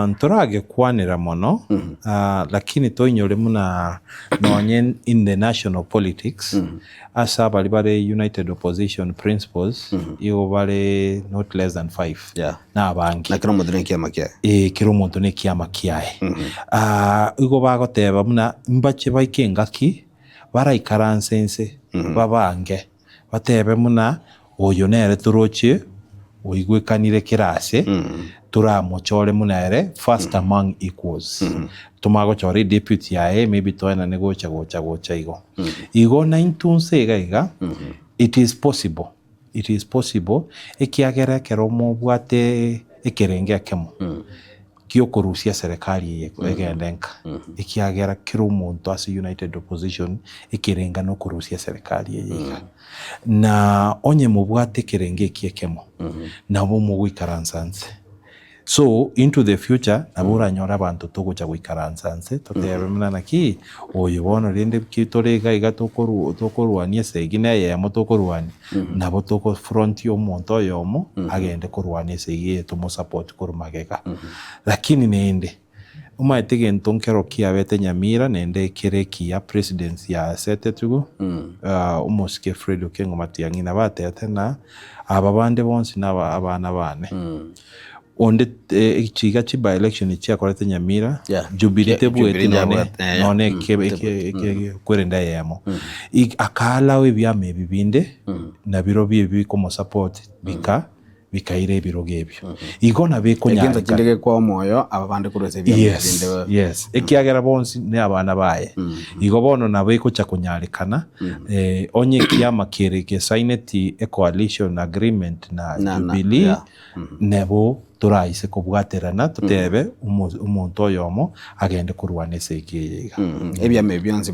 Ntoragekwanera mono, lakini toinyore buna nonye in the national politics, ase abaria bare United Opposition principles, igo bare not less than five, Yeah. na abange. Na kera omonto nekiama kiaye. Ee, kera omonto nekiama kiaye. Igo bagoteba buna mbache baike engaki, baraikaranse inse, babange. Batebe buna, Oyo nere toroche oigwekanire kera ase, toramochore buna ere first among equals. Tomanye gochora edepute yaye maybe toenane gocha gocha gocha igo. Igo naintwe nse iga iga, it is possible, it is possible ekiagera ekero mobwate ekerengo ekemo, gi'okorusia eserekari eye egende nka, ekiagera kera omonto ase United Opposition ekerenga nokorusia eserekari eye iga. Na onye mobwate ekerengo eki ekemo, nabo mogoikaransa nse. So into the future nabo oranyore abanto togocha goikaransa nse totebe buna naki oyo bono rende ki tore iga iga tokoru tokorwania esegi na eyemo tokorwania, nabo toko front omonto oyomo agende korwania esegi eye tomosupport korwa magega. Lakini naende, omanyete egento nkero kiabete Nyamira naende kere ekiya presidency yasetetwe omosike Fred Okengo Matiang'i nabo atebete ng'a aba bande bonsi naba abana bane. Onde chiga chi by election chiakorete Nyamira, Yeah. Jubilee Jubilee tebueti nonye yabwate, eh, nonye eke kwerende eyemo. Akaalao ebiama ebi binde, nabirobio ebi bikomosupport bika bikaira ebirogo ebio. Igo nabo Egento ekonyarekana. kende gekoa omoyo aba bande korwa ase ebiama ebi Yes, binde. yes. Ekiagera bonsi ne abana baye. Igo bono nabo ekocha konyarekana, onye ekiama kere gesaineti ecoalition agreement na Na- na, Jubilee, yeah. Nebo toraise kobwaterana totebe omonto oyomo agende korwana esegi eye iga. Ebiama ebi bionsi.